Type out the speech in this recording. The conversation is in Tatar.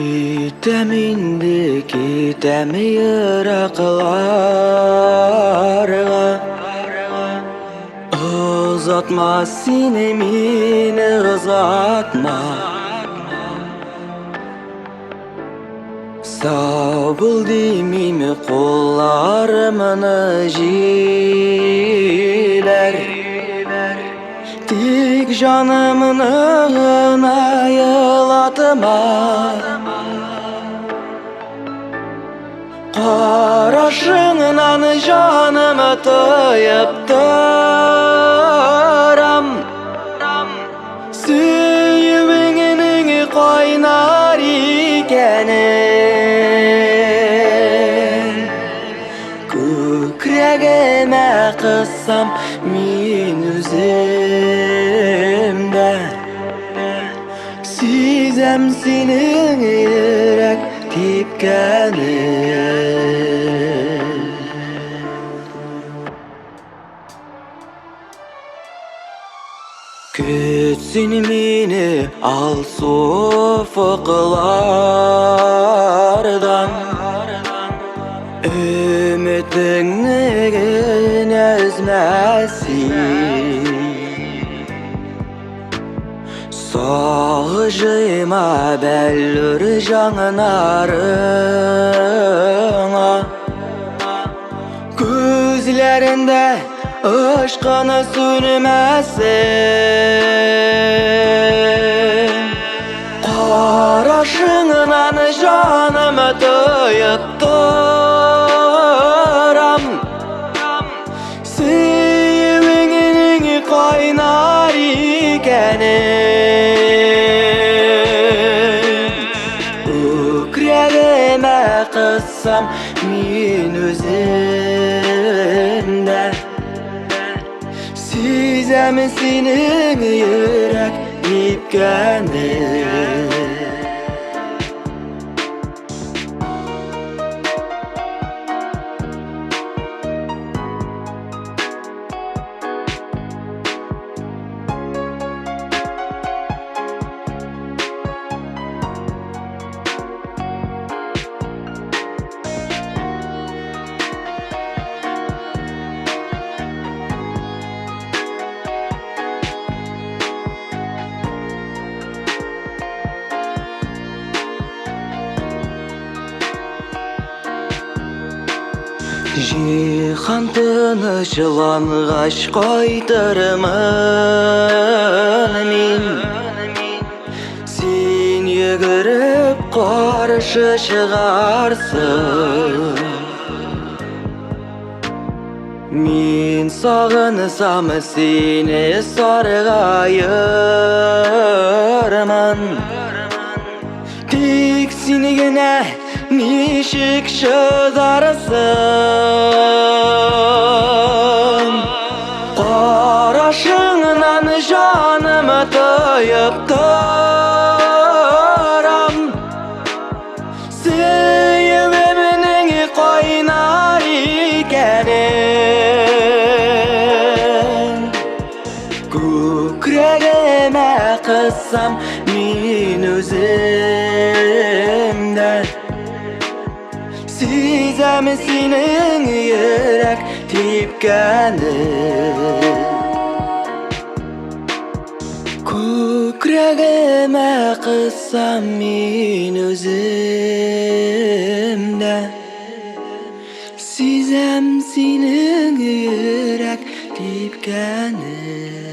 Китәм инде, китәм еракларга. Озатма сине мине, озатма. Сау бул димим, кулларымны җиләр. Тик җанымны гына елатма. Карашыңнан җаным тоеп торам. Сөюеңнең кайнар икәнен. Күкрәгемә кыссам мин үзем дә. Сизәм синең йөрәк типкәнен. Көт син мине алсу офыклардан. Өметеңне генә өзмә син. Сагыжыма бәллүр жаңнарыңа. Күзләрендә ышкыны сүнмәсен. Карашыңнан җаным тоеп торам. Сөюеңнең кайнар икәнен. Күкрәгемә кыссам мин үзем дә. Сизәм синең йөрәк типкәнен. Җиһан тынычлангач кайтырмын мин. Син йөгереп каршы чыгарсың. Мин сагынсам сине саргаермын. Тик син генә ничек чыдарсың? Карашыңнан җаным тоеп торам. Сөюемнең кайнар икәнен. Күкрәгемә кыссам мин үзем дә. Сизәм синең йөрәк типкәнен. Күкрәгемә кыссам мин үзем дә. Сизәм синең йөрәк типкәнен.